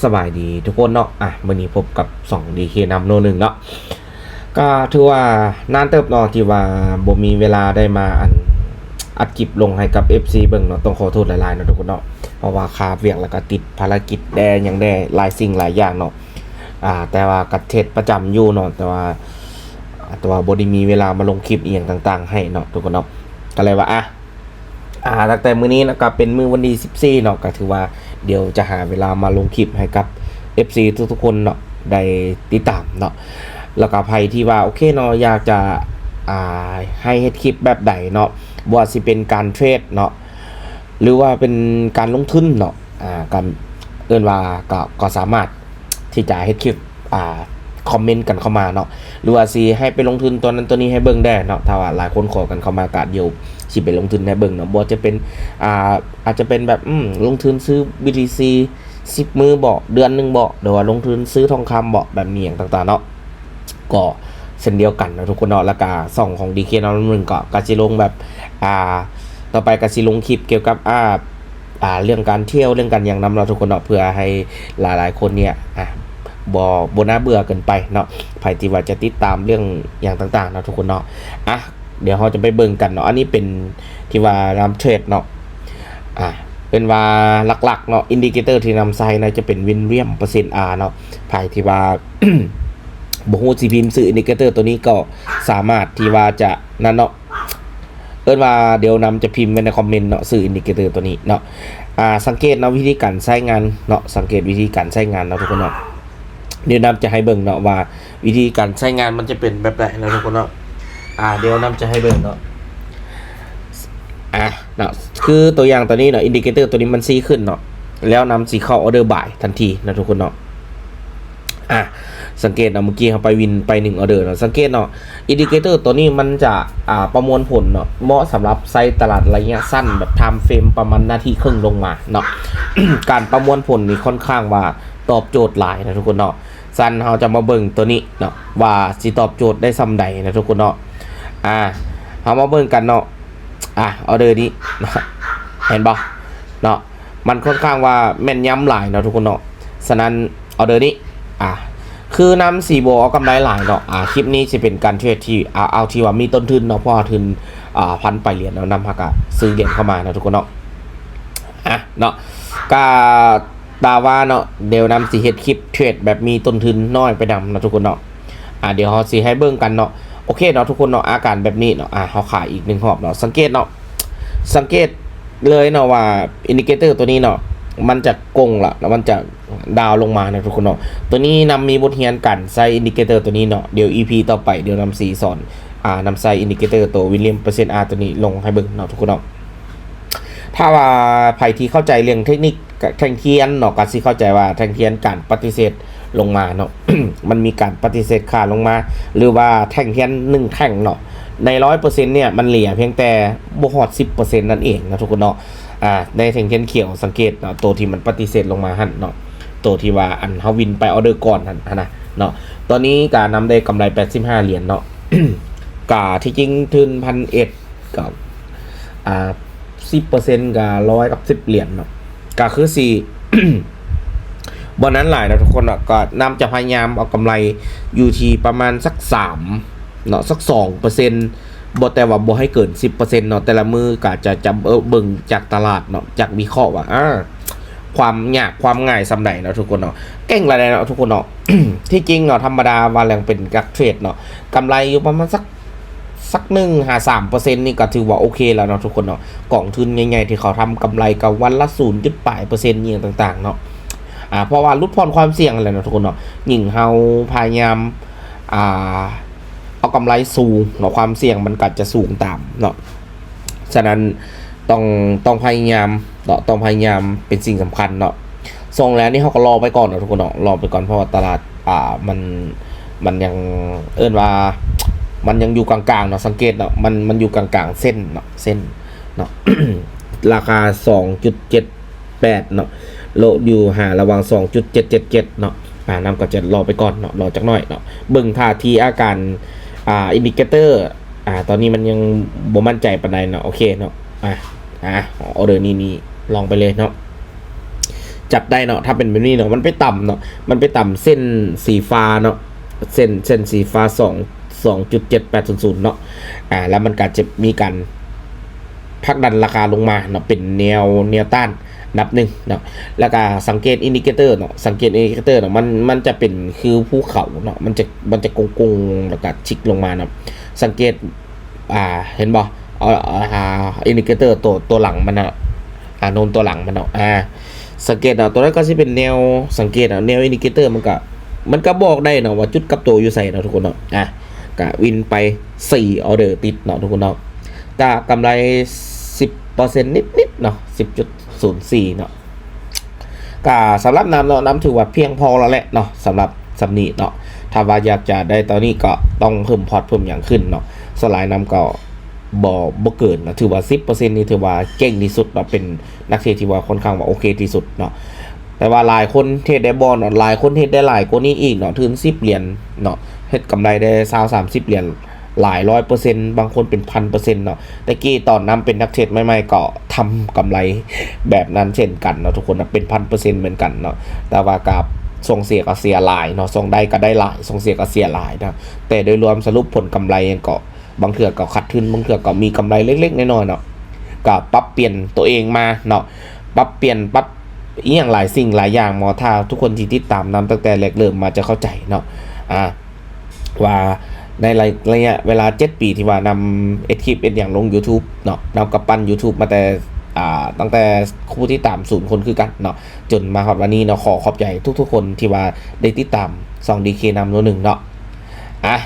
ສະບາຍດີທຸກຄົນເນາະ ອ່ະ ມື້ນີ້ພົບກັບຊ່ອງ ດີເຄ ນຳໂນໜຶ່ງເນາະ ກໍຖືວ່ານານເຕີບເນາະ ທີ່ວ່າບໍ່ມີເວລາໄດ້ມາ ອັນ ອັດຄລິບລົງໃຫ້ກັບເອັຟຊີເບິ່ງເນາະ ຕ້ອງຂໍໂທດຫຼາຍໆເນາະທຸກຄົນເນາະ ເພາະວ່າຄາວຽກ ແລ້ວກໍຕິດພາລະກິດແດ່ຫຍັງແດ່ ຫຼາຍສິ່ງຫຼາຍຢ່າງເນາະ ອ່າ ແຕ່ວ່າກໍເຮັດປະຈຳຢູ່ເນາະ ແຕ່ວ່າ ແຕ່ວ່າບໍ່ໄດ້ມີເວລາມາລົງຄລິບອີ່ຫຍັງຕ່າງໆໃຫ້ເນາະທຸກຄົນເນາະ ກໍເລີຍວ່າ ອ່ະ ອ່າ ຕັ້ງແຕ່ມື້ນີ້ເນາະ ກໍເປັນມື້ວັນທີສິບສີ່ເນາະ ກໍຖືວ່າດຽວຈະຫາເວລາມາລົງຄລິບໃຫ້ກັບເອັຟຊີທຸກໆຄົນເນາະ ໄດ້ຕິດຕາມເນາະ ແລ້ວກໍໃຜທີ່ວ່າ ໂອເຄເນາະ ຢາກຈະ ອ່າ ໃຫ້ເຮັດຄລິບແບບໃດເນາະ ບໍ່ວ່າຊິເປັນການເທຣດເນາະ ຫຼືວ່າເປັນການລົງທຶນເນາະ ອ່າ ກໍເອີ້ນວ່າ ກໍ ກໍສາມາດ ທີ່ຈະເຮັດຄລິບ ອ່າ ຄອມເມັນກັນເຂົ້າມາເນາະ ຫຼືວ່າຊິໃຫ້ໄປລົງທຶນຕົວນັ້ນຕົວນີ້ໃຫ້ເບິ່ງແດ່ເນາະ ຖ້າວ່າຫຼາຍຄົນຂໍກັນເຂົ້າມາ ກະດຽວຊິໄປລົງທຶນໃຫ້ເບິ່ງເນາະ ບໍ່ວ່າຈະເປັນ ອ່າ ອາດຈະເປັນແບບ ອືມ ລົງທຶນຊື້ບີທີຊີ ສິບມື້ເບາະ ເດືອນໜຶ່ງເບາະ ຫຼືວ່າລົງທຶນຊື້ທອງຄຳເບາະ ແບບນີ້ຫຍັງຕ່າງໆເນາະ ກໍເຊັ່ນດຽວກັນເນາະທຸກຄົນເນາະ ແລ້ວກະຊ່ອງຂອງ ດີເຄ ນຳໜຶ່ງ ກໍ ກໍຊິລົງແບບ ອ່າ ຕໍ່ໄປກໍຊິລົງຄລິບກ່ຽວກັບ ອ່າ ອ່າ ເລື່ອງການທ່ຽວ ເລື່ອງການຫຍັງນຳເນາະທຸກຄົນເນາະ ເພື່ອໃຫ້ຫຼາຍໆຄົນເນຍ ອ່າ ບໍ່ ບໍ່ໜ້າເບື່ອເກີນໄປເນາະ ໃຜທີ່ວ່າຈະຕິດຕາມເລື່ອງຫຍັງຕ່າງໆເນາະທຸກຄົນເນາະ ອ່ະ ດຽວເຮົາຈະໄປເບິ່ງກັນເນາະ ອັນນີ້ເປັນທີ່ວ່ານຳເທຣດເນາະ ອ່າ ເປັນວ່າຫຼັກໆເນາະ ອິນດິເຄເຕີທີ່ນຳໃຊ້ນະ ຈະເປັນວິນລຽມເປີເຊັນອາເນາະ ໃຜທີ່ວ່າ ບໍ່ຮູ້ຊິພິມຊື່ອິນດິເຄເຕີຕົວນີ້ ກໍສາມາດທີ່ວ່າຈະນັ້ນເນາະ ເອີ້ນວ່າດຽວນຳຈະພິມໄວ້ໃນຄອມເມັນເນາະ ຊື່ອິນດິເຄເຕີຕົວນີ້ເນາະ ອ່າ ສັງເກດເນາະ ວິທີການໃຊ້ງານເນາະ ສັງເກດວິທີການໃຊ້ງານເນາະທຸກຄົນເນາະ ດຽວນຳຈະໃຫ້ເບິ່ງເນາະວ່າ ວິທີການໃຊ້ງານມັນຈະເປັນແບບໃດເນາະທຸກຄົນເນາະ ອ່າ ດຽວນຳຈະໃຫ້ເບິ່ງເນາະ ອ່າ ເນາະ ຄືຕົວຢ່າງຕົວນີ້ເນາະ ອິນດິເຄເຕີຕົວນີ້ມັນຊີ້ຂຶ້ນເນາະ ແລ້ວນຳຊິເຂົ້າອໍເດີບາຍທັນທີເນາະທຸກຄົນເນາະ ອ່າ ສັງເກດເນາະ ເມື່ອກີ້ເຮົາໄປວິນໄປໜຶ່ງອໍເດີເນາະ ສັງເກດເນາະ ອິນດິເຄເຕີຕົວນີ້ມັນຈະ ອ່າ ປະມວນຜົນເນາະ ເໝາະສຳລັບໃຊ້ຕະຫຼາດໄລຍະສັ້ນ ແບບທາມເຟຣມປະມານນາທີເຄິ່ງລົງມາເນາະ ການປະມວນຜົນນີ້ຄ່ອນຂ້າງວ່າຕອບໂຈດຫຼາຍເນາະທຸກຄົນເນາະ ຊັ້ນເຮົາຈະມາເບິ່ງຕົວນີ້ເນາະ ວ່າຊິຕອບໂຈດໄດ້ສ່ຳໃດເນາະທຸກຄົນເນາະ ອ່າ ເຮົາມາເບິ່ງກັນເນາະ ອ່າ ອໍເດີນີ້ເນາະ ເຫັນບໍ່ເນາະ ມັນຄ່ອນຂ້າງວ່າແມ່ນຍຳຫຼາຍເນາະທຸກຄົນເນາະ ສະນັ້ນ ອໍເດີນີ້ ອ່າ ຄືນຳຊິບໍ່ເອົາກຳໄລຫຼາຍເນາະ ອ່າ ຄລິບນີ້ຊິເປັນການເທຣດທີ່ ເອົາ ເອົາທີ່ວ່າມີຕົ້ນທຶນເນາະ ເພາະວ່າທຶນ ອ່າ ພັນປາຍຫຼຽນເນາະ ນຳຫາກະຊື້ຫຼຽນເຂົ້າມາເນາະທຸກຄົນເນາະ ອ່າ ເນາະ ກະ ຕາວ່າເນາະ ດຽວນຳຊິເຮັດຄລິບເທຣດແບບມີຕົ້ນທຶນນ້ອຍໄປນຳເນາະທຸກຄົນເນາະ ອ່າ ດຽວເຮົາຊິໃຫ້ເບິ່ງກັນເນາະ ໂອເຄເນາະທຸກຄົນເນາະ ອາການແບບນີ້ເນາະ ອ່າ ເຮົາຂາຍອີກໜຶ່ງຮອບເນາະ ສັງເກດເນາະ ສັງເກດເລີຍເນາະວ່າອິນດິເຄເຕີຕົວນີ້ເນາະ ມັນຈະກົງລະ ແລ້ວມັນຈະດາວລົງມາເນາະທຸກຄົນເນາະ ຕົວນີ້ນຳມີບົດຮຽນການໃຊ້ອິນດິເຄເຕີຕົວນີ້ເນາະ ດຽວອີພີຕໍ່ໄປ ດຽວນຳຊິສອນ ອ່າ ນຳໃຊ້ອິນດິເຄເຕີຕົວວິນລຽມເປີເຊັນອາຕົວນີ້ລົງໃຫ້ເບິ່ງເນາະທຸກຄົນເນາະ ຖ້າວ່າໃຜທີ່ເຂົ້າໃຈເລື່ອງເທັກນິກແທ່ງທຽນເນາະ ກໍຊິເຂົ້າໃຈວ່າແທ່ງທຽນການປະຕິເສດລົງມາເນາະ ມັນມີການປະຕິເສດຂາລົງມາ ຫຼືວ່າແທ່ງທຽນໜຶ່ງແທ່ງເນາະ ໃນຮ້ອຍເປີເຊັນເນຍ ມັນເຫຼືອພຽງແຕ່ບໍ່ຮອດສິບເປີເຊັນນັ້ນເອງເນາະທຸກຄົນເນາະ ອ່າ ໃນແທ່ງທຽນຂຽວ ສັງເກດເນາະ ໂຕທີ່ມັນປະຕິເສດລົງມາຫັ້ນເນາະ ໂຕທີ່ວ່າ ອັນ ເຮົາວິນໄປອໍເດີກ່ອນຫັ້ນນະເນາະ ຕອນນີ້ກະນຳໄດ້ກຳໄລແປດສິບຫ້າຫຼຽນເນາະ ກະທີ່ຈິງທຶນພັນເອັດ ກໍ ອ່າ ສິບເປີເຊັນກໍຮ້ອຍກັບສິບຫຼຽນເນາະ ກໍຄືຊິບໍ່ນັ້ນຫຼາຍເນາະທຸກຄົນເນາະ ກໍນຳຈະພະຍາຍາມເອົາກຳໄລຢູ່ທີ່ປະມານສັກສາມເນາະ ສັກສອງເປີເຊັນ ບໍ່ ແຕ່ວ່າບໍ່ໃຫ້ເກີນສິບເປີເຊັນເນາະ ແຕ່ລະມື້ກໍຈະ ຈະເບິ່ງຈາກຕະຫຼາດເນາະ ຈາກວິເຄາະວ່າ ອ່າ ຄວາມຍາກຄວາມງ່າຍສ່ຳໃດເນາະທຸກຄົນເນາະ ເກັ່ງລະໄດເນາະທຸກຄົນເນາະ ທີ່ຈິງເນາະ ທຳມະດາວ່າແລ້ວເປັນນັກເທຣດເນາະ ກຳໄລຢູ່ປະມານສັກ ສັກໜຶ່ງຫາສາມເປີເຊັນນີ້ກໍຖືວ່າໂອເຄແລ້ວເນາະທຸກຄົນເນາະ ກອງທຶນໃຫຍ່ໆທີ່ເຂົາທຳກຳໄລກໍວັນລະສູນຈຸດປາຍເປີເຊັນອີ່ຫຍັງຕ່າງໆເນາະ ອ່າ ເພາະວ່າຫຼຸດຜ່ອນຄວາມສ່ຽງຫັ້ນແຫຼະເນາະທຸກຄົນເນາະ ຍິ່ງເຮົາພະຍາຍາມ ອ່າ ເອົາກຳໄລສູງເນາະ ຄວາມສ່ຽງມັນກໍຈະສູງຕາມເນາະ ສະນັ້ນຕ້ອງ ຕ້ອງພະຍາຍາມເນາະ ຕ້ອງພະຍາຍາມເປັນສິ່ງສຳຄັນເນາະ ຊ່ວງແລກນີ້ເຮົາກໍລໍໄປກ່ອນເນາະທຸກຄົນເນາະ ລໍໄປກ່ອນ ເພາະວ່າຕະຫຼາດ ອ່າ ມັນ ມັນຍັງ ເອີ້ນວ່າ ມັນຍັງຢູ່ກາງໆເນາະ ສັງເກດເນາະ ມັນ ມັນຢູ່ກາງໆເສັ້ນເນາະ ເສັ້ນເນາະ ລາຄາສອງຈຸດເຈັດແປດເນາະ ໂລະຢູ່ຫາລະຫວ່າງສອງຈຸດເຈັດເຈັດເຈັດເນາະ ອ່າ ນຳກໍຈະລໍໄປກ່ອນເນາະ ລໍຈັກໜ້ອຍເນາະ ເບິ່ງທ່າທີອາການ ອ່າ ອິນດິເຄເຕີ ອ່າ ຕອນນີ້ມັນຍັງບໍ່ໝັ້ນໃຈປານໃດເນາະ ໂອເຄເນາະ ອ່າ ອ່າ ອໍເດີນີ້ ນີ້ລອງໄປເລີຍເນາະ ຈັບໄດ້ເນາະ ຖ້າເປັນແບບນີ້ເນາະ ມັນໄປຕຳເນາະ ມັນໄປຕຳເສັ້ນສີຟ້າເນາະ ເສັ້ນ ເສັ້ນສີຟ້າສອງ ສອງຈຸດເຈັດແປດສູນສູນເນາະ ອ່າ ແລ້ວມັນກໍຈະມີການຜັກດັນລາຄາລົງມາເນາະ ເປັນແນວ ແນວຕ້ານ ອັນດັບໜຶ່ງເນາະ ແລ້ວກໍສັງເກດອິນດິເຄເຕີເນາະ ສັງເກດອິນດິເຄເຕີເນາະ ມັນ ມັນຈະເປັນຄືພູເຂົາເນາະ ມັນຈະ ມັນຈະໂກງໆ ແລ້ວກໍຈິກລົງມາເນາະ ສັງເກດ ອ່າ ເຫັນບໍ່ ເອົາ ອ່າ ອິນດິເຄເຕີຕົວ ຕົວຫຼັງມັນນະ ອ່າ ໂນນຕົວຫຼັງມັນເນາະ ອ່າ ສັງເກດເນາະ ຕົວນັ້ນກໍຊິເປັນແນວ ສັງເກດເອົາ ແນວອິນດິເຄເຕີມັນກໍ ມັນກໍບອກໄດ້ເນາະວ່າຈຸດກັບໂຕຢູ່ໃສເນາະທຸກຄົນເນາະ ອ່າ ກໍວິນໄປສີ່ອອເດີຕິດເນາະທຸກຄົນເນາະ ກໍກຳໄລສິບເປີເຊັນນິດໆເນາະ ສິບຈຸດສູນສີ່ເນາະ ກະສຳລັບນຳເນາະ ນຳຖືວ່າພຽງພໍແລ້ວແຫຼະເນາະ ສຳລັບສ່ຳນີ້ເນາະ ຖ້າວ່າຢາກຈະໄດ້ຕອນນີ້ກໍຕ້ອງເພີ່ມພອດເພີ່ມຫຍັງຂຶ້ນເນາະ ສ່ວນຫຼາຍນຳກໍບໍ່ ບໍ່ເກີນເນາະ ຖືວ່າສິບເປີເຊັນນີ້ຖືວ່າເກັ່ງທີ່ສຸດເນາະ ເປັນນັກເທຣດທີ່ວ່າຄ່ອນຂ້າງວ່າໂອເຄທີ່ສຸດເນາະ ແຕ່ວ່າຫຼາຍຄົນເທຣດໄດ້ບໍ່ເນາະ ຫຼາຍຄົນເທຣດໄດ້ຫຼາຍກວ່ານີ້ອີກເນາະ ທຶນສິບຫຼຽນເນາະ ເຮັດກຳໄລໄດ້ຊາວສາມສິບຫຼຽນ ຫຼາຍຮ້ອຍເປີເຊັນ ບາງຄົນເປັນພັນເປີເຊັນເນາະ ແຕ່ກີ້ຕອນນຳເປັນນັກເທຣດໃໝ່ໆ ກໍທຳກຳໄລແບບນັ້ນເຊັ່ນກັນເນາະທຸກຄົນນະ ເປັນພັນເປີເຊັນເໝືອນກັນເນາະ ແຕ່ວ່າກັບຊ່ວງເສຍກໍເສຍຫຼາຍເນາະ ຊ່ວງໄດ້ກໍໄດ້ຫຼາຍ ຊ່ວງເສຍກໍເສຍຫຼາຍເນາະ ແຕ່ໂດຍລວມສະຫຼຸບຜົນກຳໄລຫຍັງກໍ ບາງເທື່ອກໍຂາດທຶນ ບາງເທື່ອກໍມີກຳໄລເລັກໆນ້ອຍໆເນາະ ກໍປັບປ່ຽນຕົວເອງມາເນາະ ປັບປ່ຽນ ປັບອີ່ຫຍັງຫຼາຍສິ່ງຫຼາຍຢ່າງເນາະ ຖ້າທຸກຄົນທີ່ຕິດຕາມນຳຕັ້ງແຕ່ແລກເລີ່ມມາຈະເຂົ້າໃຈເນາະ ອ່າ ວ່າໃນໄລ ໄລຍະເວລາເຈັດປີທີ່ວ່ານຳເຮັດຄລິບເຮັດຫຍັງລົງຢູທູບເນາະ ນຳກະປັ່ນຢູທູບມາແຕ່ ອ່າ ຕັ້ງແຕ່ຜູ້ຕິດຕາມສູນຄົນຄືກັນເນາະ ຈົນມາຮອດວັນນີ້ເນາະ ຂໍຂອບໃຈທຸກໆຄົນທີ່ວ່າໄດ້ຕິດຕາມຊ່ອງດີເຄນຳໂນໜຶ່ງເນາະ ອ່າ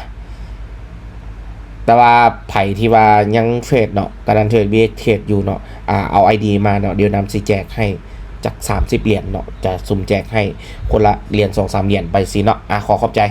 ແຕ່ວ່າໃຜທີ່ວ່າຍັງເທຣດເນາະ ຕະໜ່ານເທຣດ ບີເອັກ ເທຣດຢູ່ເນາະ ອ່າ ເອົາໄອດີມາເນາະ ດຽວນຳຊິແຈກໃຫ້ຈັກສາມສິບຫຼຽນເນາະ ຈະສຸ່ມແຈກໃຫ້ຄົນລະຫຼຽນສອງສາມຫຼຽນໄປຊີ້ເນາະ ອ່າ ຂໍຂອບໃຈ.